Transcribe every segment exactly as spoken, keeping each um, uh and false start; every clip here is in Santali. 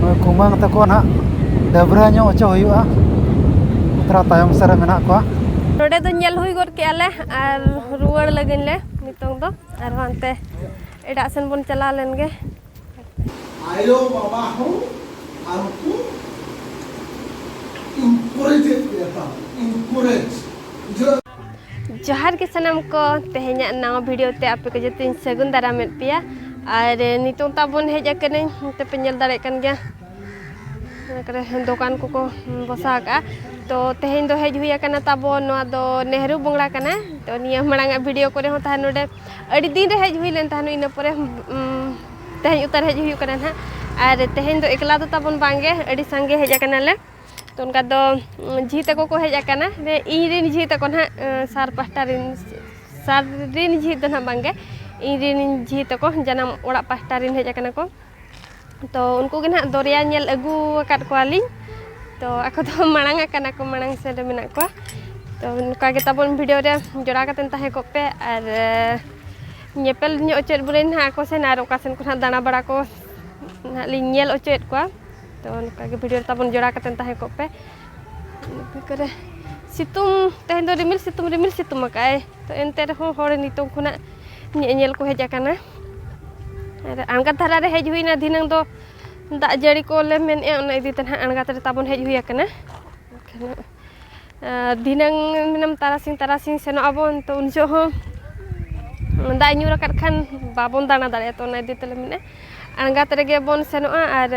ᱠᱩᱢᱟᱹᱝ ᱛᱟᱠᱚ ᱱᱟᱦᱟᱜ ᱰᱟᱹᱵᱽᱨᱟᱹ ᱧᱚᱜ ᱦᱚᱪᱚ ᱦᱩᱭᱩᱜᱼᱟ, ᱛᱷᱚᱲᱟ ᱛᱟᱭᱚᱢ ᱥᱮᱫ ᱨᱮ ᱢᱮᱱᱟᱜ ᱠᱚᱣᱟ᱾ ᱱᱚᱰᱮ ᱫᱚ ᱧᱮᱞ ᱦᱩᱭ ᱜᱚᱫ ᱠᱮᱜᱼᱟ ᱞᱮ ᱟᱨ ᱨᱩᱣᱟᱹᱲ ᱞᱟᱹᱜᱤᱫ ᱞᱮ ᱱᱤᱛᱚᱝ ᱫᱚ, ᱟᱨᱦᱚᱸ ᱦᱟᱱᱛᱮ ᱮᱴᱟᱜ ᱥᱮᱱ ᱵᱚᱱ ᱪᱟᱞᱟᱣ ᱞᱮᱱ ᱜᱮ᱾ ᱟᱭᱳ ᱵᱟᱵᱟ ᱦᱚᱸ ᱟᱨ ᱠᱚ encourage ᱮᱫ ᱯᱮᱭᱟ, ᱛᱟᱢ encourage, ᱵᱩᱡᱷᱟᱹᱣ? ᱡᱚᱦᱟᱨ ᱜᱮ ᱥᱟᱱᱟᱢ ᱠᱚ, ᱛᱮᱦᱮᱧᱟᱜ ᱱᱟᱣᱟ video ᱛᱮ ᱟᱯᱮ ᱠᱚ ᱡᱚᱛᱚᱧ ᱥᱟᱹᱜᱩᱱ ᱫᱟᱨᱟᱢᱮᱫ ᱯᱮᱭᱟ᱾ ᱟᱨ ᱱᱤᱛᱚᱝ ᱛᱟᱵᱚᱱ ᱦᱮᱡ ᱟᱠᱟᱱᱟᱹᱧ, ᱱᱚᱛᱮ ᱯᱮ ᱧᱮᱞ ᱫᱟᱲᱮᱭᱟᱜ ᱠᱟᱱ ᱜᱮᱭᱟ, ᱚᱱᱟ ᱠᱚᱨᱮ ᱫᱚᱠᱟᱱ ᱠᱚᱠᱚ ᱵᱚᱥᱟ ᱟᱠᱟᱫᱼᱟ᱾ ᱛᱚ ᱛᱮᱦᱮᱧ ᱫᱚ ᱦᱮᱡ ᱦᱩᱭ ᱟᱠᱟᱱᱟ ᱛᱟᱵᱚᱱ, ᱱᱚᱣᱟ ᱫᱚ ᱱᱮᱦᱨᱩ ᱵᱚᱝᱲᱟ ᱠᱟᱱᱟ᱾ ᱛᱚ ᱱᱤᱭᱟᱹ ᱢᱟᱲᱟᱝ ᱟᱜ video ᱠᱚᱨᱮ ᱦᱚᱸ ᱛᱟᱦᱮᱸ ᱱᱚᱰᱮ ᱟᱹᱰᱤ ᱫᱤᱱ ᱨᱮ ᱦᱮᱡ ᱦᱩᱭ ᱞᱮᱱ ᱛᱟᱦᱮᱱ, ᱤᱱᱟᱹ ᱯᱚᱨᱮ, ᱩᱢ, ᱛᱮᱦᱮᱧ ᱩᱛᱟᱹᱨ ᱦᱮᱡ ᱦᱩᱭᱩᱜ ᱠᱟᱱᱟ ᱱᱟᱦᱟᱜ᱾ ᱟᱨ ᱛᱮᱦᱮᱧ ᱫᱚ ᱮᱠᱞᱟ ᱫᱚ ᱛᱟᱵᱚᱱ ᱵᱟᱝᱜᱮ, ᱟᱹᱰᱤ ᱥᱟᱸᱜᱮ ᱦᱮᱡ ᱟᱠᱟᱱᱟᱞᱮ᱾ ᱛᱚ ᱚᱱᱠᱟ ᱫᱚ, ᱩᱢ, ᱡᱷᱤ ᱛᱟᱠᱚ ᱠᱚ ᱦᱮᱡ ᱟᱠᱟᱱᱟ, ᱨᱮ, ᱤᱧ ᱨᱮᱱ ᱡᱷᱤ ᱛᱟᱠᱚ ᱱᱟᱦᱟᱜ, ᱮ, sir ᱯᱟᱦᱴᱟ ᱨᱮᱱ, sir ᱨᱮᱱ ᱡᱷᱤ ᱫᱚ ᱱᱟᱦᱟᱜ ᱵᱟᱝᱜᱮ, ᱤᱧ ᱨᱮᱱ ᱡᱷᱤ ᱛᱟᱠᱚ ᱡᱟᱱᱟᱢ ᱚᱲᱟᱜ ᱯᱟᱦᱴᱟ ᱨᱮᱱ ᱦᱮᱡ ᱟᱠᱟᱱᱟ ᱠᱚ᱾ ᱛᱚ ᱩᱱᱠᱩ ᱜᱮ ᱱᱟᱦᱟᱜ ᱫᱚᱨᱭᱟ ᱧᱮᱞ ᱟᱹᱜᱩ ᱟᱠᱟᱫ ᱠᱚᱣᱟᱞᱤᱧ᱾ ᱛᱚ ᱟᱠᱚ ᱫᱚ ᱢᱟᱲᱟᱝ ᱟᱠᱟᱱᱟ ᱠᱚ, ᱢᱟᱲᱟᱝ ᱥᱮᱫ ᱨᱮ ᱢᱮᱱᱟᱜ ᱠᱚᱣᱟ᱾ ᱛᱚ ᱱᱚᱝᱠᱟ ᱜᱮ ᱛᱟᱵᱚᱱ video ᱨᱮ ᱡᱚᱲᱟᱣ ᱠᱟᱛᱮᱱ ᱛᱟᱦᱮᱸ ᱠᱚᱜ ᱯᱮ, ᱟᱨ, ᱮ, ᱧᱮᱯᱮᱞ ᱧᱚᱜ ᱦᱚᱪᱚᱭᱮᱫ ᱵᱚᱱᱟᱹᱧ ᱱᱟᱦᱟᱜ ᱟᱠᱚ ᱥᱮᱱ, ᱟᱨ ᱚᱠᱟ ᱥᱮᱱ ᱠᱚ ᱱᱟᱦᱟᱜ ᱫᱟᱬᱟ ᱵᱟᱲᱟ ᱠᱚ ᱱᱟᱦᱟᱜ ᱞᱤᱧ ᱧᱮᱞ ᱦᱚᱪᱚᱭᱮᱫ ᱠᱚᱣᱟ᱾ ᱛᱚ ᱱᱚᱝᱠᱟ ᱜᱮ video ᱨᱮ ᱛᱟᱵᱚᱱ ᱡᱚᱲᱟᱣ ᱠᱟᱛᱮᱱ ᱛᱟᱦᱮᱸ ᱠᱚᱜ ᱯᱮ᱾ ᱱᱚᱝᱠᱟ ᱠᱚᱨᱮ ᱥᱤᱛᱩᱝ, ᱛᱮᱦᱮᱧ ᱫᱚ ᱨᱤᱢᱤᱞ ᱥᱤᱛᱩᱝ, ᱨᱤᱢᱤᱞ ᱥᱤᱛᱩᱝ ᱟᱠᱟᱫᱼᱟᱭ᱾ ᱛᱚ ᱮᱱᱛᱮ ᱨᱮᱦᱚᱸ ᱦᱚᱲ ᱱᱤᱛᱚᱝ ᱠᱷᱚᱱᱟᱜ ᱧᱮᱧᱮᱞ ᱠᱚ ᱦᱮᱡ ᱟᱠᱟᱱᱟ᱾ ᱟᱨ ᱟᱬᱜᱟᱛ ᱫᱷᱟᱨᱟ ᱨᱮ ᱦᱮᱡ ᱦᱩᱭᱱᱟ, ᱫᱷᱤᱱᱟᱹᱝ ᱫᱚ ᱫᱟᱜ ᱡᱟᱹᱲᱤ ᱠᱚ ᱞᱮ ᱢᱮᱱᱮᱫᱼᱟ, ᱚᱱᱟ ᱤᱫᱤ ᱛᱮ ᱱᱟᱦᱟᱜ ᱟᱬᱜᱟᱛ ᱨᱮ ᱛᱟᱵᱚᱱ ᱦᱮᱡ ᱦᱩᱭ ᱟᱠᱟᱱᱟ᱾ ᱮᱱᱠᱷᱟᱱ, ᱟᱨ ᱫᱷᱤᱱᱟᱹᱝ ᱢᱮᱱᱟᱢ ᱛᱟᱨᱟᱥᱤᱧ, ᱛᱟᱨᱟᱥᱤᱧ ᱥᱮᱱᱚᱜ ᱟᱵᱚᱱ, ᱛᱚ ᱩᱱ ᱡᱚᱦᱚᱜ ᱦᱚᱸ ᱫᱟᱜ ᱧᱩᱨ ᱟᱠᱟᱫ ᱠᱷᱟᱱ ᱵᱟᱵᱚᱱ ᱫᱟᱬᱟ ᱫᱟᱲᱮᱭᱟᱜᱼᱟ᱾ ᱛᱚ ᱚᱱᱟ ᱤᱫᱤ ᱛᱮᱞᱮ ᱢᱮᱱᱮᱫᱼᱟ ᱟᱬᱜᱟᱛ ᱨᱮᱜᱮ ᱵᱚᱱ ᱥᱮᱱᱚᱜᱼᱟ ᱟᱨ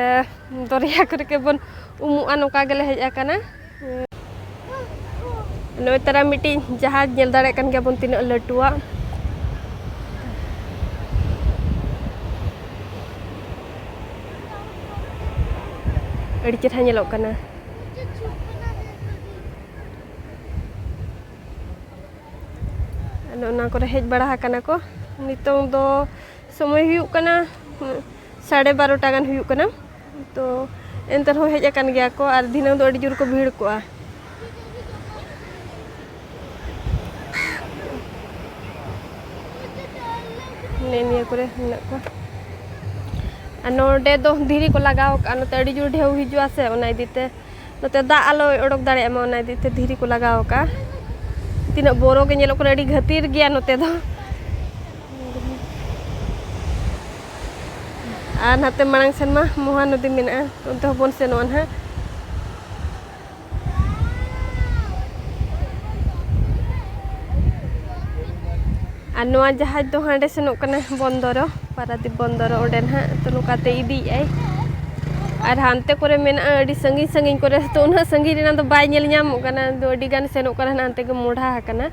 ᱫᱚᱨᱭᱟ ᱠᱚᱨᱮ ᱜᱮ ᱵᱚᱱ ᱩᱢᱩᱜᱼᱟ, ᱱᱚᱝᱠᱟ ᱜᱮᱞᱮ ᱦᱮᱡ ᱟᱠᱟᱱᱟ᱾ ᱱᱚᱜᱼᱚᱭ ᱛᱟᱨᱟ ᱢᱤᱫᱴᱤᱡ ᱡᱟᱦᱟᱡᱽ ᱧᱮᱞ ᱫᱟᱲᱮᱭᱟᱜ ᱠᱟᱱ ᱜᱮᱭᱟ ᱵᱚᱱ, ᱛᱤᱱᱟᱹᱜ ᱞᱟᱹᱴᱩᱣᱟᱜ᱾ ᱟᱹᱰᱤ ᱪᱮᱨᱦᱟ ᱧᱮᱞᱚᱜ ᱠᱟᱱᱟ᱾ ᱟᱫᱚ ᱚᱱᱟ ᱠᱚᱨᱮ ᱦᱮᱡ ᱵᱟᱲᱟ ᱟᱠᱟᱱᱟ ᱠᱚ᱾ ᱱᱤᱛᱚᱝ ᱫᱚ ᱥᱚᱢᱚᱭ ᱦᱩᱭᱩᱜ ᱠᱟᱱᱟ ᱥᱟᱲᱮ ᱵᱟᱨᱚᱴᱟ ᱜᱟᱱ ᱦᱩᱭᱩᱜ ᱠᱟᱱᱟ᱾ ᱛᱚ ᱮᱱᱛᱮ ᱨᱮᱦᱚᱸ ᱦᱮᱡ ᱟᱠᱟᱱ ᱜᱮᱭᱟ ᱠᱚ, ᱟᱨ ᱫᱷᱤᱱᱟᱹᱝ ᱫᱚ ᱟᱹᱰᱤ ᱡᱳᱨ ᱠᱚ ᱵᱷᱤᱲ ᱠᱚᱜᱼᱟ᱾ ᱱᱮᱜᱼᱮ ᱱᱤᱭᱟᱹ ᱠᱚᱨᱮ ᱢᱮᱱᱟᱜ ᱠᱚᱣᱟ᱾ ᱟᱨ ᱱᱚᱰᱮ ᱫᱚ ᱫᱷᱤᱨᱤ ᱠᱚ ᱞᱟᱜᱟᱣ ᱠᱟᱜᱼᱟ, ᱱᱚᱛᱮ ᱟᱹᱰᱤ ᱡᱳᱨ ᱰᱷᱮᱣ ᱦᱤᱡᱩᱜᱼᱟ ᱥᱮ, ᱚᱱᱟ ᱤᱫᱤ ᱛᱮ ᱱᱚᱛᱮ ᱫᱟᱜ ᱟᱞᱚᱭ ᱚᱰᱚᱠ ᱫᱟᱲᱮᱭᱟᱜ ᱢᱟ, ᱚᱱᱟ ᱤᱫᱤ ᱛᱮ ᱫᱷᱤᱨᱤ ᱠᱚ ᱞᱟᱜᱟᱣ ᱠᱟᱜᱼᱟ᱾ ᱛᱤᱱᱟᱹᱜ ᱵᱚᱨᱚ ᱜᱮ ᱧᱮᱞᱚᱜ ᱠᱟᱱᱟ, ᱟᱹᱰᱤ ᱜᱷᱟᱹᱛᱤᱨ ᱜᱮᱭᱟ ᱱᱚᱛᱮ ᱫᱚ᱾ ᱟᱨ ᱱᱟᱛᱮ ᱢᱟᱲᱟᱝ ᱥᱮᱱ ᱢᱟ ᱢᱚᱦᱟ ᱱᱚᱫᱤ ᱢᱮᱱᱟᱜᱼᱟ, ᱚᱱᱛᱮ ᱦᱚᱸᱵᱚᱱ ᱥᱮᱱᱚᱜᱼᱟ ᱱᱟᱦᱟᱜ᱾ ᱟᱨ ᱱᱚᱣᱟ ᱡᱟᱦᱟᱡᱽ ᱫᱚ ᱦᱟᱸᱰᱮ ᱥᱮᱱᱚᱜ ᱠᱟᱱᱟ ᱵᱚᱱᱫᱚᱨᱚ, ᱯᱟᱨᱟᱫᱤᱯ ᱵᱚᱱᱫᱚᱨᱚ, ᱚᱸᱰᱮ ᱱᱟᱦᱟᱜ᱾ ᱛᱚ, ᱱᱚᱝᱠᱟᱛᱮ ᱤᱫᱤᱭᱮᱫᱼᱟᱭ᱾ ᱟᱨ ᱦᱟᱱᱛᱮ ᱠᱚᱨᱮ ᱢᱮᱱᱟᱜᱼᱟ ᱟᱹᱰᱤ ᱥᱟᱺᱜᱤᱧ ᱥᱟᱺᱜᱤᱧ ᱠᱚᱨᱮ, ᱛᱚ ᱩᱱᱟᱹᱜ ᱥᱟᱺᱜᱤᱧ ᱨᱮᱱᱟᱜ ᱫᱚ ᱵᱟᱭ ᱧᱮᱞ ᱧᱟᱢᱚᱜ ᱠᱟᱱᱟ, ᱫᱚ ᱟᱹᱰᱤ ᱜᱟᱱ ᱥᱮᱱᱚᱜ ᱠᱟᱱᱟ ᱱᱟᱦᱟᱜ, ᱦᱟᱱᱛᱮ ᱜᱮ ᱢᱚᱰᱷᱟ ᱟᱠᱟᱱᱟ᱾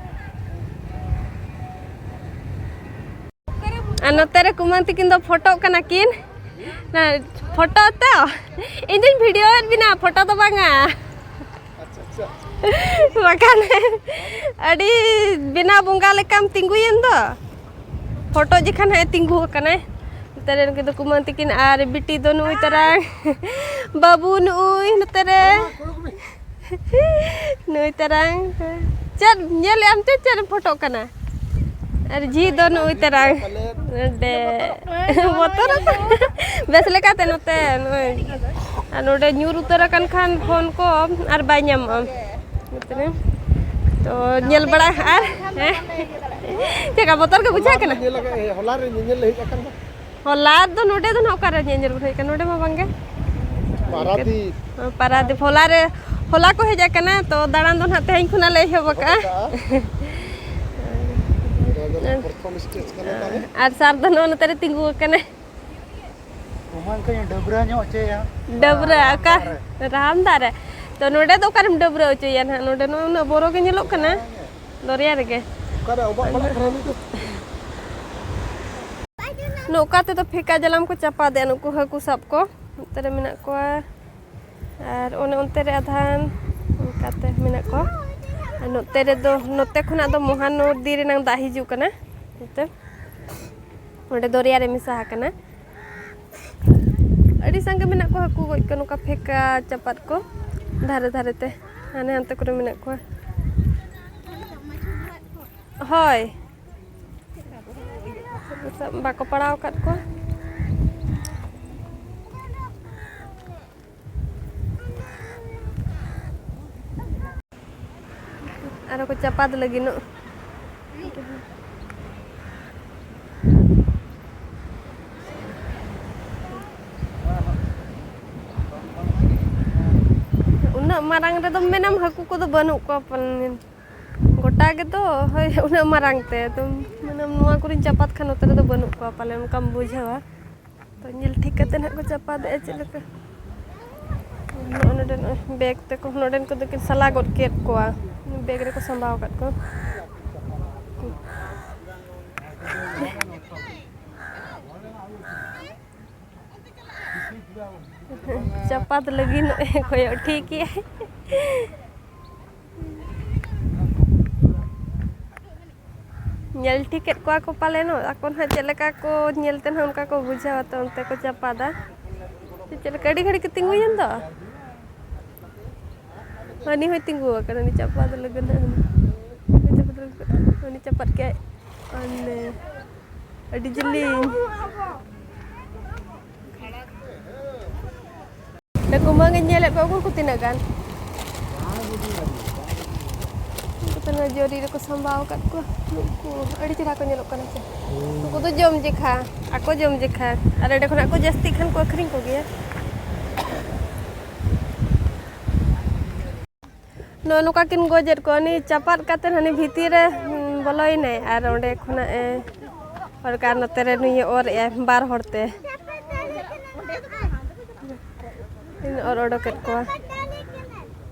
ᱟᱨ ᱱᱚᱛᱮ ᱨᱮ ᱠᱩᱢᱟᱹᱝ ᱛᱤᱠᱤᱱ ᱫᱚ ᱯᱷᱳᱴᱳᱜ ᱠᱟᱱᱟ ᱠᱤᱱ᱾ ᱱᱟ, ᱯᱷᱳᱴᱳ ᱛᱚ? ᱤᱧ ᱫᱩᱧ ᱵᱷᱤᱰᱤᱭᱳᱭᱮᱫ ᱵᱮᱱᱟ, ᱯᱷᱳᱴᱳ ᱫᱚ ᱵᱟᱝᱟ᱾ ᱟᱪᱪᱷᱟ, ᱟᱪᱪᱷᱟ᱾ ᱵᱟᱠᱷᱟᱱ ᱟᱹᱰᱤ ᱵᱮᱱᱟᱣ ᱵᱚᱸᱜᱟ ᱞᱮᱠᱟᱢ ᱛᱤᱸᱜᱩᱭᱮᱱ ᱫᱚ᱾ ᱯᱷᱳᱴᱳ ᱡᱚᱠᱷᱟᱱ ᱦᱟᱸᱜ ᱮ ᱛᱤᱸᱜᱩ ᱟᱠᱟᱱᱟᱭ᱾ ᱱᱚᱛᱮ ᱨᱮ ᱱᱩᱠᱤᱱ ᱫᱚ ᱠᱩᱢᱟᱹᱝ ᱛᱤᱠᱤᱱ ᱟᱨ ᱵᱤᱴᱤ ᱫᱚ ᱱᱩᱜᱼᱩᱭ ᱛᱟᱨᱟᱝ᱾ ᱵᱟᱹᱵᱩ ᱱᱩᱜᱼᱩᱭ ᱱᱚᱛᱮ ᱨᱮ᱾ ᱱᱩᱭ ᱛᱟᱨᱟᱝ᱾ ᱪᱮᱫ ᱧᱮᱞᱮᱫ ᱟᱢ ᱪᱮᱫ, ᱪᱮᱫ ᱮᱢ ᱯᱷᱳᱴᱳᱜ ᱠᱟᱱᱟ? ᱟᱨ ᱡᱷᱤ ᱫᱚ ᱱᱩᱜᱼᱩᱭ ᱛᱟᱨᱟᱝ᱾ ᱱᱚᱰᱮ᱾ ᱵᱚᱛᱚᱨ ᱟᱠᱟᱱᱟ᱾ ᱵᱮᱥ ᱞᱮᱠᱟᱛᱮ ᱱᱚᱛᱮ ᱱᱚᱜᱼᱚᱭ᱾ ᱟᱨ ᱱᱚᱰᱮ ᱧᱩᱨ ᱩᱛᱟᱹᱨ ᱟᱠᱟᱱ ᱠᱷᱟᱱ ᱯᱷᱳᱱ ᱠᱚ ᱟᱨ ᱵᱟᱭ ᱧᱟᱢᱚᱜᱼᱟ᱾ ᱱᱚᱛᱮ ᱨᱮ᱾ ᱛᱚ ᱧᱮᱞ ᱵᱟᱲᱟ ᱟᱨ, ᱦᱮᱸ? ᱪᱮᱫ ᱞᱮᱠᱟ ᱵᱚᱛᱚᱨ ᱜᱮ ᱵᱩᱡᱷᱟᱹᱜ ᱠᱟᱱᱟ? ᱧᱮᱞ ᱟᱠᱟᱫ, ᱦᱚᱞᱟ ᱨᱮ ᱧᱮᱧᱮᱞ ᱞᱮ ᱦᱮᱡ ᱟᱠᱟᱱ ᱫᱚ᱾ ᱦᱚᱞᱟ ᱫᱚ ᱱᱚᱰᱮ ᱫᱚ ᱱᱟᱦᱟᱜ ᱚᱠᱟᱨᱮ ᱧᱮᱧᱮᱞ ᱵᱚᱱ ᱦᱮᱡ ᱟᱠᱟᱱᱟ? ᱱᱚᱰᱮ ᱢᱟ ᱵᱟᱝᱜᱮ᱾ ᱯᱟᱨᱟᱫᱤᱯ᱾ ᱯᱟᱨᱟᱫᱤᱯ᱾ ᱦᱚᱞᱟ ᱨᱮ, ᱦᱚᱞᱟ ᱠᱚ ᱦᱮᱡ ᱟᱠᱟᱱᱟ, ᱛᱚ ᱫᱟᱬᱟᱱ ᱫᱚ ᱱᱟᱦᱟᱜ ᱛᱮᱦᱮᱧ ᱠᱷᱚᱱᱟᱜ ᱞᱮ ᱮᱦᱚᱵ ᱟᱠᱟᱫᱼᱟ᱾ ᱱᱚᱣᱟ ᱫᱚ ᱯᱨᱚᱛᱷᱚᱢ ᱥᱴᱮᱡ ᱠᱟᱱᱟ ᱛᱟᱞᱮ᱾ ᱟᱨ ᱥᱟᱨ ᱫᱚ ᱱᱚᱜᱼᱚ ᱱᱚᱛᱮ ᱨᱮ ᱛᱤᱸᱜᱩ ᱟᱠᱟᱱᱟᱭ᱾ ᱚᱱᱟ ᱠᱟᱹᱡ ᱰᱟᱹᱵᱽᱨᱟᱹ ᱧᱚᱜ ᱦᱚᱪᱚᱭᱟ᱾ ᱰᱟᱹᱵᱽᱨᱟᱹ, ᱨᱟᱢ ᱚᱠᱟ? ᱫᱟᱜ ᱨᱮ᱾ ᱨᱟᱢ ᱫᱟᱜ ᱨᱮ᱾ ᱛᱚ ᱱᱚᱰᱮ ᱫᱚ ᱚᱠᱟᱨᱮᱢ ᱰᱟᱹᱵᱽᱨᱟᱹ ᱦᱚᱪᱚᱭᱟ ᱱᱟᱦᱟᱜ? ᱱᱚᱰᱮ ᱱᱚᱜᱼᱚ ᱩᱱᱟᱹᱜ ᱵᱚᱨᱚ ᱜᱮ ᱧᱮᱞᱚᱜ ᱠᱟᱱᱟ᱾ ᱫᱚᱨᱭᱟ ᱨᱮᱜᱮ᱾ ᱚᱠᱟᱨᱮ ᱚᱵᱚᱜ ᱵᱟᱲᱟᱜ ᱠᱟᱱᱟ ᱩᱱᱤ ᱫᱚ? ᱱᱚᱝᱠᱟ ᱛᱮᱫᱚ ᱯᱷᱮᱸᱠᱟ ᱡᱟᱞᱟᱢ ᱠᱚ ᱪᱟᱯᱟᱫᱮᱜᱼᱟ, ᱱᱩᱠᱩ ᱦᱟᱹᱠᱩ ᱥᱟᱵ ᱠᱚ᱾ ᱱᱚᱛᱮ ᱨᱮ ᱢᱮᱱᱟᱜ ᱠᱚᱣᱟ᱾ ᱟᱨ ᱚᱱᱮ ᱚᱱᱛᱮ ᱨᱮ ᱟᱫᱷᱟᱱ ᱚᱱᱠᱟᱛᱮ ᱢᱮᱱᱟᱜ ᱠᱚᱣᱟ᱾ ᱟᱨ ᱱᱚᱛᱮ ᱨᱮᱫᱚ, ᱱᱚᱛᱮ ᱠᱷᱚᱱᱟᱜ ᱫᱚ ᱢᱚᱦᱟ ᱱᱚᱫᱤ ᱨᱮᱱᱟᱝ ᱫᱟᱜ ᱦᱤᱡᱩᱜ ᱠᱟᱱᱟ᱾ ᱱᱚᱛᱮ ᱚᱸᱰᱮ ᱫᱚᱨᱭᱟ ᱨᱮ ᱢᱮᱥᱟ ᱟᱠᱟᱱᱟ᱾ ᱟᱹᱰᱤ ᱥᱟᱸᱜᱮ ᱢᱮᱱᱟᱜ ᱠᱚᱣᱟ ᱦᱟᱹᱠᱩ ᱜᱚᱡ ᱠᱚ, ᱱᱚᱝᱠᱟ ᱯᱷᱮᱸᱠᱟ ᱪᱟᱯᱟᱫ ᱠᱚ ᱫᱷᱟᱨᱮ ᱫᱷᱟᱨᱮ ᱛᱮ, ᱦᱟᱱᱮ ᱦᱟᱱᱛᱮ ᱠᱚᱨᱮ ᱢᱮᱱᱟᱜ ᱠᱚᱣᱟ᱾ ᱦᱳᱭ, ᱵᱟᱠᱚ ᱯᱟᱲᱟᱣ ᱟᱠᱟᱫ ᱠᱚᱣᱟ᱾ ᱟᱨᱦᱚᱸ ᱠᱚ ᱪᱟᱯᱟᱫ ᱞᱟᱹᱜᱤᱫᱚᱜ᱾ ᱩᱱᱟᱹᱜ ᱢᱟᱨᱟᱝ ᱨᱮᱫᱚ ᱢᱮᱱᱟᱢ ᱦᱟᱹᱠᱩ ᱠᱚᱫᱚ ᱵᱟᱹᱱᱩᱜ ᱠᱚᱣᱟ ᱯᱟᱞᱮᱱ᱾ ᱜᱚᱴᱟ ᱜᱮᱛᱚ, ᱦᱳᱭ, ᱩᱱᱟᱹᱜ ᱢᱟᱨᱟᱝ ᱛᱮ᱾ ᱛᱚ, ᱢᱟᱱᱮ, ᱱᱚᱣᱟ ᱠᱚᱨᱮᱧ ᱪᱟᱯᱟᱫ ᱠᱷᱟᱱ ᱱᱚᱛᱮ ᱨᱮᱫᱚ ᱵᱟᱹᱱᱩᱜ ᱠᱚᱣᱟ ᱯᱟᱞᱮ, ᱚᱱᱠᱟᱢ ᱵᱩᱡᱷᱟᱹᱣᱟ᱾ ᱛᱚ, ᱧᱮᱞ ᱴᱷᱤᱠ ᱠᱟᱛᱮ ᱱᱟᱦᱟᱜ ᱠᱚ ᱪᱟᱯᱟᱫᱮᱜᱼᱟ ᱪᱮᱫ ᱞᱮᱠᱟ᱾ ᱱᱚᱜᱼᱚ ᱱᱚᱰᱮ ᱱᱚᱜᱼᱚᱭ ᱵᱮᱜᱽ ᱛᱮᱠᱚ, ᱱᱚᱰᱮᱱ ᱠᱚᱫᱚ ᱠᱤᱱ ᱥᱟᱞᱟ ᱜᱚᱫ ᱠᱮᱫ ᱠᱚᱣᱟ, ᱵᱮᱜᱽ ᱨᱮᱠᱚ ᱥᱟᱢᱵᱟᱣ ᱟᱠᱟᱫ ᱠᱚᱣᱟ᱾ ᱪᱟᱯᱟᱫ ᱞᱟᱹᱜᱤᱫ ᱱᱚᱜᱼᱚᱭ ᱠᱚᱭᱚᱜ ᱴᱷᱤᱠᱮᱜᱼᱟᱭ᱾ ᱧᱮᱞ ᱴᱷᱤᱠᱮᱫ ᱠᱚᱣᱟ ᱠᱚ ᱯᱟᱞᱮᱱᱚᱜ, ᱟᱠᱚ ᱱᱟᱦᱟᱜ ᱪᱮᱫ ᱞᱮᱠᱟ ᱠᱚ ᱧᱮᱞ ᱛᱮ ᱱᱟᱦᱟᱜ ᱚᱱᱠᱟ ᱠᱚ ᱵᱩᱡᱷᱟᱹᱣᱟ, ᱛᱚ ᱚᱱᱛᱮ ᱠᱚ ᱪᱟᱯᱟᱫᱟ᱾ ᱪᱮᱫ ᱞᱮᱠᱟ ᱟᱹᱰᱤ ᱜᱷᱟᱹᱲᱤᱡ ᱠᱚ ᱛᱤᱸᱜᱩᱭᱮᱱ ᱫᱚ᱾ ᱦᱟᱹᱱᱤ ᱦᱚᱸᱭ ᱛᱤᱸᱜᱩ ᱟᱠᱟᱱᱟ, ᱩᱱᱤ ᱪᱟᱯᱟᱫ ᱞᱟᱹᱜᱤᱫ ᱱᱟᱦᱟᱜ᱾ ᱩᱱᱤ ᱪᱟᱯᱟᱫ ᱞᱟᱹᱜᱤᱫ, ᱩᱱᱤ ᱪᱟᱯᱟᱫ ᱠᱮᱫ᱾ ᱟᱨ ᱱᱮ, ᱟᱹᱰᱤ ᱡᱤᱞᱤᱧ᱾ ᱱᱩᱠᱩ ᱢᱟᱹᱝ ᱤᱧ ᱧᱮᱞᱮᱫ ᱠᱚᱣᱟ, ᱩᱱᱠᱩ ᱠᱚ ᱛᱤᱱᱟᱹᱜ ᱜᱟᱱ? ᱩᱱᱠᱩ ᱫᱚ ᱱᱚᱣᱟ ᱡᱚᱨᱤ ᱨᱮᱠᱚ ᱥᱟᱢᱵᱟᱣ ᱟᱠᱟᱫ ᱠᱚᱣᱟ᱾ ᱱᱩᱠᱩ ᱟᱹᱰᱤ ᱪᱮᱦᱨᱟ ᱠᱚ ᱧᱮᱞᱚᱜ ᱠᱟᱱᱟ ᱥᱮ᱾ ᱱᱩᱠᱩ ᱫᱚ ᱡᱚᱢ ᱡᱮᱠᱷᱟ, ᱟᱠᱚ ᱡᱚᱢ ᱡᱮᱠᱷᱟ᱾ ᱟᱨ ᱮᱸᱰᱮ ᱠᱷᱚᱱᱟᱜ ᱠᱚ ᱡᱟᱹᱥᱛᱤᱜ ᱠᱷᱟᱱ ᱠᱚ ᱟᱹᱠᱷᱨᱤᱧ ᱠᱚᱜᱮᱭᱟ᱾ ᱱᱚᱜᱼᱚ ᱱᱚᱝᱠᱟ ᱠᱤᱱ ᱜᱚᱡᱮᱫ ᱠᱚᱣᱟ᱾ ᱩᱱᱤ ᱪᱟᱯᱟᱫ ᱠᱟᱛᱮ ᱦᱟᱹᱱᱤ ᱵᱷᱤᱛᱤᱨ ᱨᱮ, ᱦᱩᱸ, ᱵᱚᱞᱚᱭᱮᱱᱟᱭ ᱟᱨ ᱚᱸᱰᱮ ᱠᱷᱚᱱᱟᱜ ᱮ ᱚᱨ ᱠᱟᱜᱼᱟ᱾ ᱱᱚᱛᱮ ᱨᱮ ᱱᱩᱭᱮ ᱚᱨ ᱮᱜᱼᱟᱭ ᱵᱟᱨ ᱦᱚᱲ ᱛᱮ᱾ ᱤᱧ ᱚᱨ ᱚᱰᱚᱠᱮᱫ ᱠᱚᱣᱟ᱾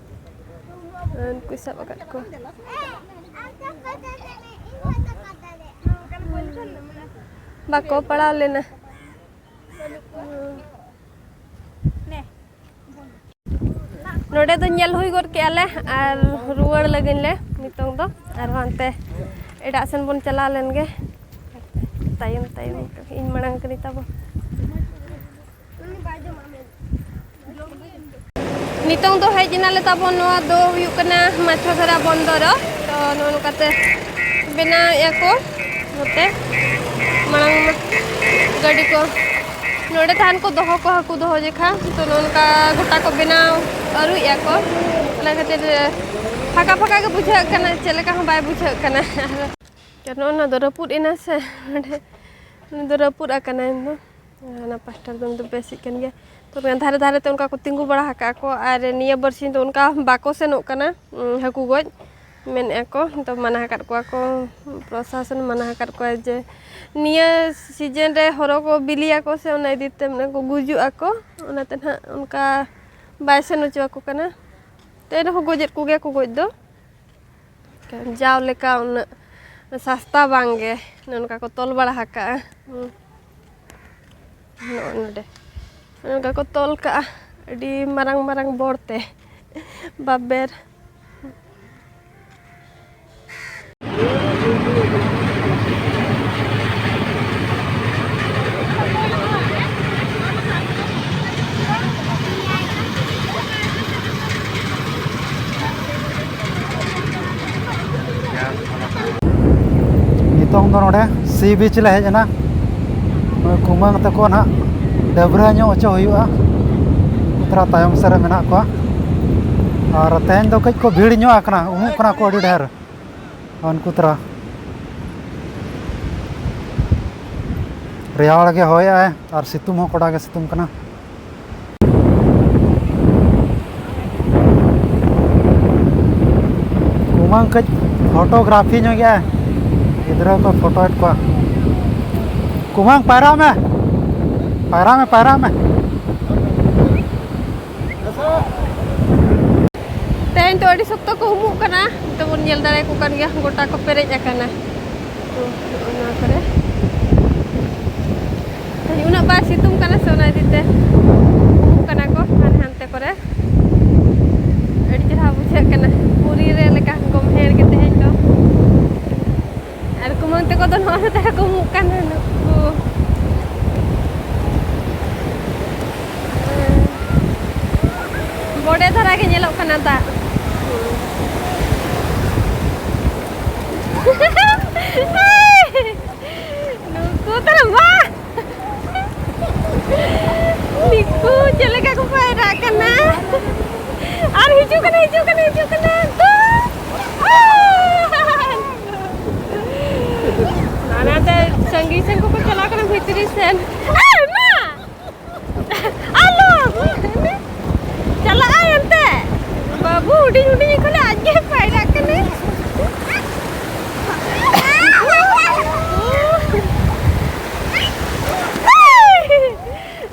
ᱩᱱᱠᱩᱭ ᱥᱟᱵ ᱟᱠᱟᱫ ᱠᱚᱣᱟ᱾ ᱵᱟᱠᱚ ᱯᱟᱲᱟᱣ ᱞᱮᱱᱟ᱾ ᱱᱚᱰᱮ ᱫᱚ ᱧᱮᱞ ᱦᱩᱭ ᱜᱚᱫ ᱠᱮᱜᱼᱟ ᱞᱮ ᱟᱨ ᱨᱩᱣᱟᱹᱲ ᱞᱟᱹᱜᱤᱫ ᱞᱮ ᱱᱤᱛᱚᱝ ᱫᱚ᱾ ᱟᱨᱦᱚᱸ ᱦᱟᱱᱛᱮ ᱮᱴᱟᱜ ᱥᱮᱱ ᱵᱚᱱ ᱪᱟᱞᱟᱣ ᱞᱮᱱ ᱜᱮ᱾ ᱛᱟᱭᱚᱢ ᱛᱟᱭᱚᱢ ᱤᱧ ᱢᱟᱲᱟᱝ ᱠᱟᱹᱱᱟᱹᱧ ᱛᱟᱵᱚ᱾ ᱱᱤᱛᱚᱝ ᱫᱚ ᱦᱮᱡ ᱮᱱᱟᱞᱮ ᱛᱟᱵᱚᱱ, ᱱᱚᱣᱟ ᱫᱚ ᱦᱩᱭᱩᱜ ᱠᱟᱱᱟ ᱢᱟᱪᱷᱟᱫᱷᱟᱨᱟ ᱵᱚᱱᱫᱚᱨ᱾ ᱛᱚ, ᱱᱚᱜᱼᱚ ᱱᱚᱝᱠᱟᱛᱮ ᱵᱮᱱᱟᱣᱮᱫᱼᱟ ᱠᱚ ᱱᱚᱛᱮ᱾ ᱢᱟᱲᱟᱝ ᱢᱟ ᱜᱟᱹᱰᱤ ᱠᱚ ᱱᱚᱰᱮ ᱛᱟᱦᱮᱱ ᱠᱚ ᱫᱚᱦᱚ ᱠᱚ, ᱦᱟᱹᱠᱩ ᱫᱚᱦᱚ ᱡᱮᱠᱷᱟ᱾ ᱛᱚ, ᱱᱚᱜᱼᱚ ᱱᱚᱝᱠᱟ ᱜᱚᱴᱟ ᱠᱚ ᱵᱮᱱᱟᱣ ᱟᱹᱨᱩᱭᱮᱫᱼᱟ ᱠᱚ, ᱚᱱᱟ ᱠᱷᱟᱹᱛᱤᱨ ᱯᱷᱟᱸᱠᱟ ᱯᱷᱟᱸᱠᱟ ᱜᱮ ᱵᱩᱡᱷᱟᱹᱜ ᱠᱟᱱᱟ, ᱪᱮᱫ ᱞᱮᱠᱟ ᱦᱚᱸ ᱵᱟᱭ ᱵᱩᱡᱷᱟᱹᱜ ᱠᱟᱱᱟ᱾ ᱟᱨ ᱱᱚᱜᱼᱚ ᱱᱚᱣᱟ ᱫᱚ ᱨᱟᱹᱯᱩᱫ ᱮᱱᱟ ᱥᱮ, ᱱᱚᱰᱮ ᱱᱚᱣᱟ ᱫᱚ ᱨᱟᱹᱯᱩᱫ ᱟᱠᱟᱱᱟ᱾ ᱤᱧ ᱫᱚ ᱦᱟᱱᱟ ᱯᱟᱥᱴᱟ ᱨᱮᱫᱚ ᱱᱤᱛ ᱫᱚ ᱵᱮᱥᱤᱜ ᱠᱟᱱ ᱜᱮᱭᱟ᱾ ᱛᱚ ᱫᱷᱟᱨᱮ ᱫᱷᱟᱨᱮ ᱛᱮ ᱚᱱᱠᱟ ᱠᱚ ᱛᱤᱸᱜᱩ ᱵᱟᱲᱟ ᱟᱠᱟᱫ ᱠᱚ, ᱟᱨ ᱱᱤᱭᱟᱹ ᱵᱟᱨᱥᱤᱧ ᱫᱚ ᱚᱱᱠᱟ ᱵᱟᱠᱚ ᱥᱮᱱᱚᱜ ᱠᱟᱱᱟ, ᱩᱸ, ᱦᱟᱹᱠᱩ ᱜᱚᱡ᱾ ᱢᱮᱱᱮᱫᱼᱟ ᱠᱚ, ᱱᱤᱛᱚᱜ ᱢᱟᱱᱟ ᱟᱠᱟᱫ ᱠᱚᱣᱟ ᱠᱚ, ᱯᱨᱚᱥᱟᱥᱚᱱ ᱢᱟᱱᱟ ᱟᱠᱟᱫ ᱠᱚᱣᱟ ᱡᱮ ᱱᱤᱭᱟᱹ ᱥᱤᱡᱮᱱ ᱨᱮ ᱦᱚᱨᱚ ᱠᱚ ᱵᱤᱞᱤᱭᱟᱠᱚ ᱥᱮ, ᱚᱱᱟ ᱤᱫᱤ ᱛᱮ ᱢᱟᱱᱮ ᱠᱚ ᱜᱩᱡᱩᱜ ᱟᱠᱚ, ᱚᱱᱟᱛᱮ ᱱᱟᱦᱟᱜ ᱚᱱᱠᱟ ᱵᱟᱭ ᱥᱮᱱ ᱦᱚᱪᱚ ᱟᱠᱚ ᱠᱟᱱᱟ᱾ ᱛᱮ ᱨᱮᱦᱚᱸ ᱜᱚᱡᱮᱫ ᱠᱚᱜᱮᱭᱟ ᱠᱚ ᱜᱚᱡ ᱫᱚ᱾ ᱡᱟᱣ ᱞᱮᱠᱟ ᱩᱱᱟᱹᱜ ᱥᱟᱥᱛᱟ ᱵᱟᱝ ᱜᱮ, ᱱᱚᱝᱠᱟ ᱠᱚ ᱛᱚᱞ ᱵᱟᱲᱟ ᱟᱠᱟᱜᱼᱟ᱾ ᱦᱩᱸ᱾ ᱱᱚᱜᱼᱚ ᱱᱚᱰᱮ ᱱᱚᱝᱠᱟ ᱠᱚ ᱛᱚᱞ ᱠᱟᱜᱼᱟ, ᱟᱹᱰᱤ ᱢᱟᱨᱟᱝ ᱢᱟᱨᱟᱝ ᱵᱚᱲ ᱛᱮ ᱵᱟᱵᱮᱨ᱾ ᱱᱤᱛᱚᱝ ᱫᱚ ᱱᱚᱰᱮ ᱥᱤ ᱵᱤᱪ ᱞᱮ ᱦᱮᱡ ᱮᱱᱟ᱾ ᱱᱚᱜᱼᱚᱭ ᱠᱩᱢᱟᱹᱝ ᱛᱟᱠᱚ ᱱᱟᱦᱟᱜ ᱰᱟᱹᱵᱽᱨᱟᱹ ᱧᱚᱜ ᱦᱚᱪᱚ ᱦᱩᱭᱩᱜᱼᱟ᱾ ᱛᱷᱚᱲᱟ ᱛᱟᱭᱚᱢ ᱥᱮᱫ ᱨᱮ ᱢᱮᱱᱟᱜ ᱠᱚᱣᱟ᱾ ᱟᱨ ᱛᱮᱦᱮᱧ ᱫᱚ ᱠᱟᱹᱡ ᱠᱚ ᱵᱷᱤᱲ ᱧᱚᱜ ᱟᱠᱟᱱᱟ, ᱩᱢᱩᱜ ᱠᱟᱱᱟ ᱠᱚ ᱟᱹᱰᱤ ᱰᱷᱮᱨ᱾ ᱩᱱᱠᱩ ᱛᱷᱚᱲᱟ ᱨᱮᱭᱟᱲ ᱜᱮ ᱦᱚᱭᱮᱜᱼᱟᱭ ᱟᱨ ᱥᱤᱛᱩᱝ ᱦᱚᱸ ᱠᱚᱰᱟ ᱜᱮ ᱥᱤᱛᱩᱝ ᱠᱟᱱᱟ᱾ ᱠᱩᱢᱟᱹᱝ ᱠᱟᱹᱡ ᱯᱷᱳᱴᱳᱜᱨᱟᱯᱷᱤ ᱧᱚᱜᱮᱜᱼᱟᱭ, ᱜᱤᱫᱽᱨᱟᱹ ᱠᱚ ᱯᱷᱳᱴᱳᱭᱮᱫ ᱠᱚᱣᱟ᱾ ᱠᱩᱢᱟᱹᱝ ᱯᱟᱭᱨᱟᱜ ᱢᱮ, ᱯᱟᱭᱨᱟᱜ ᱢᱮ, ᱯᱟᱭᱨᱟᱜ ᱢᱮ᱾ ᱛᱮᱦᱮᱧ ᱫᱚ ᱟᱹᱰᱤ ᱥᱚᱠᱛᱚ ᱠᱚ ᱩᱢᱩᱜ ᱠᱟᱱᱟ, ᱱᱤᱛᱚᱜ ᱵᱚᱱ ᱧᱮᱞ ᱫᱟᱲᱮᱭᱟᱠᱚ ᱠᱟᱱ ᱜᱮᱭᱟ, ᱜᱚᱴᱟ ᱠᱚ ᱯᱮᱨᱮᱡ ᱟᱠᱟᱱᱟ᱾ ᱛᱚ, ᱱᱚᱜᱼᱚ ᱱᱚᱣᱟ ᱠᱚᱨᱮ ᱛᱮᱦᱮᱧ ᱩᱱᱟᱹᱜ ᱵᱟᱭ ᱥᱤᱛᱩᱝ ᱠᱟᱱᱟ ᱥᱮ, ᱚᱱᱟ ᱤᱫᱤ ᱛᱮ ᱩᱢᱩᱜ ᱠᱟᱱᱟ ᱠᱚ ᱦᱟᱱᱮ ᱦᱟᱱᱛᱮ ᱠᱚᱨᱮ᱾ ᱟᱹᱰᱤ ᱪᱮᱦᱨᱟ ᱵᱩᱡᱷᱟᱹᱜ ᱠᱟᱱᱟ, ᱯᱩᱨᱤ ᱨᱮ ᱞᱮᱠᱟ ᱜᱚᱢᱦᱮᱲ ᱜᱮ ᱛᱮᱦᱮᱧ ᱫᱚ᱾ ᱟᱨ ᱠᱩᱢᱟᱹᱝ ᱛᱟᱠᱚ ᱫᱚ ᱱᱚᱜᱼᱚᱭ ᱱᱚᱛᱮ ᱨᱮᱠᱚ ᱩᱢᱩᱜ ᱠᱟᱱᱟ, ᱱᱩᱠᱩ᱾ ᱵᱚᱰᱮ ᱫᱷᱟᱨᱟ ᱜᱮ ᱧᱮᱞᱚᱜ ᱠᱟᱱᱟ ᱫᱟᱜ᱾ ᱱᱩᱠᱩ ᱛᱟᱨᱟ ᱵᱟ! ᱱᱤᱠᱩ ᱪᱮᱫ ᱞᱮᱠᱟ ᱠᱚ ᱯᱟᱭᱨᱟᱜ ᱠᱟᱱᱟ᱾ ᱟᱨ ᱦᱤᱡᱩᱜ ᱠᱟᱱᱟ, ᱦᱤᱡᱩᱜ ᱠᱟᱱᱟ, ᱦᱤᱡᱩᱜ ᱠᱟᱱᱟ᱾ ᱫᱩ! ᱥᱮᱱ ᱠᱚᱠᱚ ᱪᱟᱞᱟᱣ ᱠᱟᱱᱟ ᱵᱷᱤᱛᱨᱤ ᱥᱮᱱ᱾ ᱮ ᱢᱟ! ᱟᱞᱚ! ᱪᱟᱞᱟᱜᱼᱟᱭ ᱮᱱᱛᱮ᱾ ᱵᱟᱹᱵᱩ ᱦᱩᱰᱤᱧ ᱦᱩᱰᱤᱧ ᱠᱷᱚᱱᱮ ᱟᱡ ᱜᱮ ᱯᱟᱭᱨᱟᱜ ᱠᱟᱱᱟᱭ᱾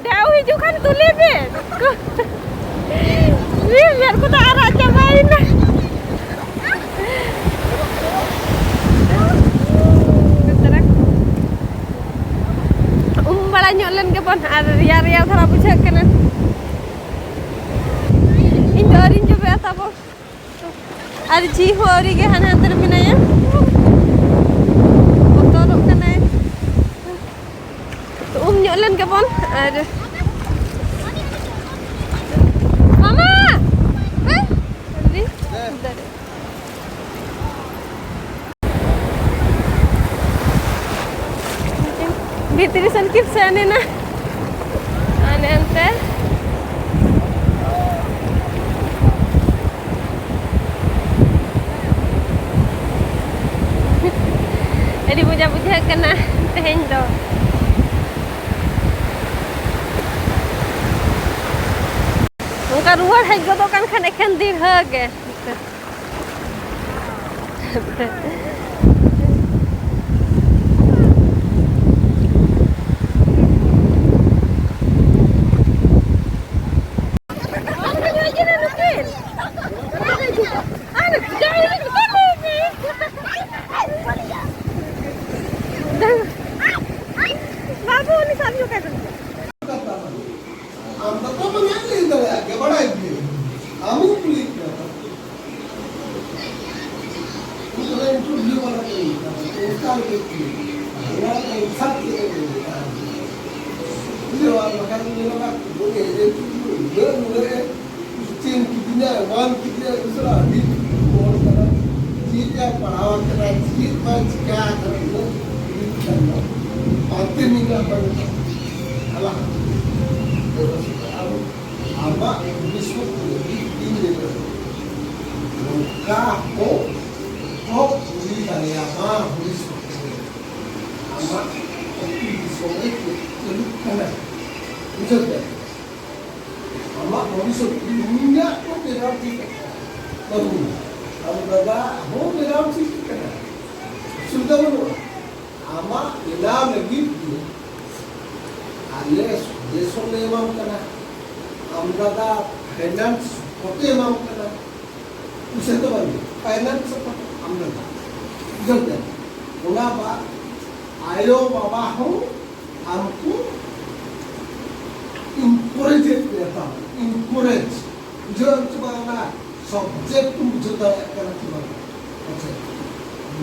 ᱰᱷᱮᱣ ᱦᱤᱡᱩᱜ ᱠᱷᱟᱱ ᱛᱩᱞᱤ ᱵᱤᱱ᱾ ᱢᱤᱫ ᱢᱮᱫ ᱠᱚᱫᱚ ᱟᱨᱟᱜ ᱪᱟᱵᱟᱭᱮᱱᱟ᱾ ᱩᱢ ᱵᱟᱲᱟ ᱧᱚᱜ ᱞᱮᱱ ᱜᱮᱵᱚᱱ, ᱟᱨ ᱨᱮᱭᱟᱲ ᱨᱮᱭᱟᱲ ᱫᱷᱟᱨᱟ ᱵᱩᱡᱷᱟᱹᱜ ᱠᱟᱱᱟ᱾ ᱤᱧ ᱫᱚ ᱟᱹᱣᱨᱤᱧ ᱡᱚᱵᱮᱜᱼᱟ ᱛᱟᱵᱚ᱾ ᱟᱨ ᱡᱷᱤ ᱦᱚᱸ ᱟᱹᱣᱨᱤ ᱜᱮ ᱦᱟᱱᱮ ᱦᱟᱱᱛᱮ ᱨᱮ ᱢᱮᱱᱟᱭᱟ, ᱵᱚᱛᱚᱨᱚᱜ ᱠᱟᱱᱟᱭ᱾ ᱛᱚ ᱩᱢ ᱧᱚᱜ ᱞᱮᱱ ᱜᱮᱵᱚᱱ᱾ ᱟᱨ ᱢᱟᱢᱟ! ᱦᱮᱸ? ᱫᱟᱨᱮ᱾ ᱵᱷᱤᱛᱨᱤ ᱥᱮᱱ ᱠᱤᱱ ᱥᱮᱱ ᱮᱱᱟ᱾ ᱦᱟᱱᱮ ᱚᱱᱛᱮ᱾ ᱟᱹᱰᱤ ᱢᱚᱡᱟ ᱵᱩᱡᱷᱟᱹᱜ ᱠᱟᱱᱟ ᱛᱮᱦᱮᱧ ᱫᱚ᱾ ᱚᱱᱠᱟ ᱨᱩᱣᱟᱹᱲ ᱦᱮᱡ ᱜᱚᱫᱚᱜ ᱠᱟᱱ ᱠᱷᱟᱱ ᱮᱠᱷᱮᱱ ᱫᱤᱲᱦᱟᱹ ᱜᱮ᱾ ᱵᱟᱹᱵᱩ, ᱩᱱᱤ ᱥᱟᱵ ᱧᱚᱜ ᱠᱟᱭ ᱵᱮᱱ᱾ ᱟᱢ ᱫᱚ ᱛᱚ ᱢᱟᱱᱮ ᱞᱟᱹᱭ ᱫᱟᱲᱮᱭᱟᱜ ᱜᱮ, ᱵᱟᱲᱟᱭ ᱜᱮ᱾ ᱟᱢᱤᱧ ᱠᱩᱞᱤᱭᱮᱫ ᱢᱮᱭᱟ ᱛᱚ᱾ ᱩᱱᱤ ᱫᱚ ᱤᱱᱴᱟᱨᱵᱷᱤᱭᱩ ᱵᱟᱞᱟ ᱠᱟᱱᱟᱭ᱾ ᱚᱱᱠᱟ ᱜᱮ ᱠᱩᱞᱤ᱾ ᱚᱱᱟ ᱫᱚ ᱤᱱᱥᱟᱯ ᱜᱮ ᱞᱟᱹᱭ ᱫᱟ᱾ ᱵᱩᱡᱷᱟᱹᱣ, ᱟᱨ ᱵᱟᱠᱷᱟᱱ ᱫᱚ ᱧᱮᱞᱚᱜᱼᱟ, ᱩᱱᱤ ᱮᱡᱮᱱᱴ ᱱᱩᱱᱟᱹᱜ, ᱱᱩᱱᱟᱹᱜ ᱮ ᱪᱮᱫ ᱠᱤᱫᱤᱧᱟ, ᱮᱢᱟᱱ ᱠᱤᱫᱤᱧᱟ, ᱩᱥᱟᱹᱨᱟ ᱟᱹᱰᱤ ᱦᱚᱲ ᱠᱟᱱᱟ᱾ ᱪᱮᱫ ᱮ ᱯᱟᱲᱦᱟᱣ ᱠᱟᱱᱟ, ᱪᱮᱫ ᱵᱟᱭ ᱪᱤᱠᱟ ᱟᱠᱟᱱᱟ, ᱩᱱᱟᱹᱜ ᱠᱩᱞᱤ ᱠᱟᱱᱟ᱾ ᱯᱟᱱᱛᱮ ᱢᱮᱱᱟᱜ ᱵᱟᱝ ᱟᱞᱟᱜ᱾ ᱟᱢᱟᱜ ᱵᱷᱚᱵᱤᱥᱥᱚᱛ ᱞᱟᱹᱜᱤᱫ ᱤᱧ ᱞᱟᱹᱭᱫᱟ, ᱱᱚᱝᱠᱟ ᱠᱚ ᱠᱚ ᱠᱩᱞᱤ ᱫᱟᱲᱮᱭᱟᱢᱟ ᱵᱷᱚᱵᱤᱥᱥᱚᱛ ᱨᱮ᱾ ᱟᱢᱟᱜ ᱵᱷᱚᱵᱤᱥᱥᱚᱛ ᱩᱱᱤᱭᱟᱜ ᱠᱚ ᱵᱮᱱᱟᱣ ᱴᱷᱤᱠ ᱟᱠᱟᱫᱟ᱾ ᱵᱟᱹᱵᱩ, ᱟᱢ ᱫᱟᱫᱟ ᱦᱚᱸ ᱵᱮᱱᱟᱣ ᱴᱷᱤᱠ ᱟᱠᱟᱱᱟ, ᱚᱥᱩᱵᱤᱫᱷᱟ ᱵᱟᱹᱱᱩᱜᱼᱟ᱾ ᱟᱢᱟᱜ ᱵᱮᱱᱟᱣ ᱞᱟᱹᱜᱤᱫ ᱜᱮ ᱟᱞᱮ ᱥᱚᱡᱮᱥᱚᱱ ᱞᱮ ᱮᱢᱟᱢ ᱠᱟᱱᱟ, ᱟᱢ ᱫᱟᱫᱟ ᱯᱷᱟᱭᱱᱟᱱᱥ ᱠᱚᱛᱮ ᱮᱢᱟᱢ ᱠᱟᱱᱟ, ᱯᱩᱭᱥᱟᱹ ᱫᱚ ᱵᱟᱝ, ᱯᱷᱟᱭᱱᱟᱱᱥ ᱠᱚᱛᱮ ᱟᱢ ᱫᱟᱫᱟ᱾ ᱵᱩᱡᱷᱟᱹᱣ ᱠᱮᱫᱟ? ᱚᱱᱟ ᱵᱟᱫ ᱟᱭᱳ ᱵᱟᱵᱟ ᱦᱚᱸ ᱟᱢ ᱠᱚ ᱤᱱᱠᱟᱨᱮᱡᱽ ᱮᱫ ᱢᱮᱭᱟ, ᱛᱟᱢ ᱤᱱᱠᱟᱨᱮᱡᱽ, ᱵᱩᱡᱷᱟᱹᱣ ᱪᱮ ᱵᱟᱝ? ᱚᱱᱟ ᱥᱟᱵᱡᱮᱠᱴ ᱮᱢ ᱵᱩᱡᱷᱟᱹᱣ ᱫᱟᱲᱮᱭᱟᱜ ᱠᱟᱱᱟ ᱪᱮ ᱵᱟᱝ? ᱟᱪᱪᱷᱟ,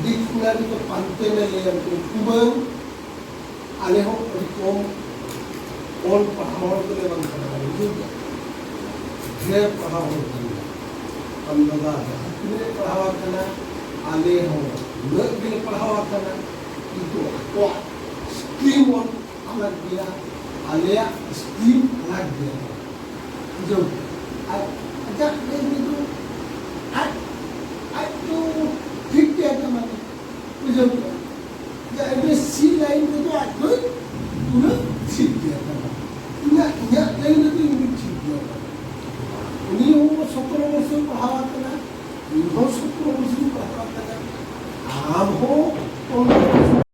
ᱰᱤᱠᱥᱱᱟᱨᱤ ᱠᱚ ᱯᱟᱱᱛᱮ ᱢᱮ, ᱞᱟᱹᱭᱟᱢ ᱠᱟᱹᱱᱟᱹᱧ, ᱠᱩᱢᱟᱹᱝ, ᱟᱞᱮ ᱦᱚᱸ ᱟᱹᱰᱤ ᱠᱚᱢ ᱚᱞ ᱯᱟᱲᱦᱟᱣ ᱦᱚᱲ ᱫᱚᱞᱮ ᱵᱟᱝ ᱠᱟᱱᱟ, ᱵᱩᱡᱷᱟᱹᱣ ᱠᱮᱫᱟ? ᱰᱷᱮᱨ ᱯᱟᱲᱦᱟᱣ ᱦᱚᱲ ᱠᱟᱱ ᱜᱮᱭᱟ᱾ ᱟᱢ ᱫᱟᱫᱟ ᱡᱟᱦᱟᱸ ᱛᱤᱱᱟᱹᱜ ᱮ ᱯᱟᱲᱦᱟᱣ ᱟᱠᱟᱱᱟ, ᱟᱞᱮ ᱦᱚᱸ ᱩᱱᱟᱹᱜ ᱜᱮᱞᱮ ᱯᱟᱲᱦᱟᱣ ᱟᱠᱟᱱᱟ, ᱠᱤᱱᱛᱩ ᱟᱠᱚᱣᱟᱜ ᱥᱴᱨᱤᱢ ᱚᱞ ᱟᱞᱟᱜᱽ ᱜᱮᱭᱟ, ᱟᱞᱮᱭᱟᱜ ᱥᱴᱨᱤᱢ ᱟᱞᱟᱜᱽ ᱜᱮᱭᱟ᱾ ᱵᱩᱡᱷᱟᱹᱣ? ᱟᱨ ᱟᱡᱟᱜ ᱞᱟᱹᱭ ᱛᱮᱫᱚ ᱟᱡ, ᱟᱡ ᱫᱚ ᱴᱷᱤᱠ ᱜᱮᱭᱟ ᱠᱟᱱᱟ, ᱵᱩᱡᱷᱟᱹᱣ? ᱡᱮ ᱮᱢ ᱮᱥ ᱥᱤ ᱞᱟᱭᱤᱱ ᱨᱮᱫᱚ ᱟᱡ ᱫᱚᱭ ᱯᱩᱨᱟᱹ ᱴᱷᱤᱠ ᱜᱮᱭᱟ ᱠᱟᱱᱟ᱾ ᱤᱧᱟᱹᱜ, ᱤᱧᱟᱹᱜ ᱞᱟᱭᱤᱱ ᱨᱮᱫᱚ ᱤᱧ ᱫᱚᱧ ᱴᱷᱤᱠ ᱜᱮᱭᱟ ᱠᱟᱱᱟ᱾ ᱩᱱᱤ ᱦᱚᱸ ᱥᱚᱛᱨᱚ ᱵᱚᱪᱷᱚᱨ ᱯᱟᱲᱦᱟᱣ ᱟᱠᱟᱱᱟ, ᱤᱧ ᱦᱚᱸ ᱥᱚᱛᱨᱚ ᱵᱚᱪᱷᱚᱨ ᱯᱟᱲᱦᱟᱣ ᱟᱠᱟᱱᱟ, ᱟᱢ ᱦᱚᱸ ᱯᱚᱱᱨᱚ ᱵᱚᱪᱷᱚᱨ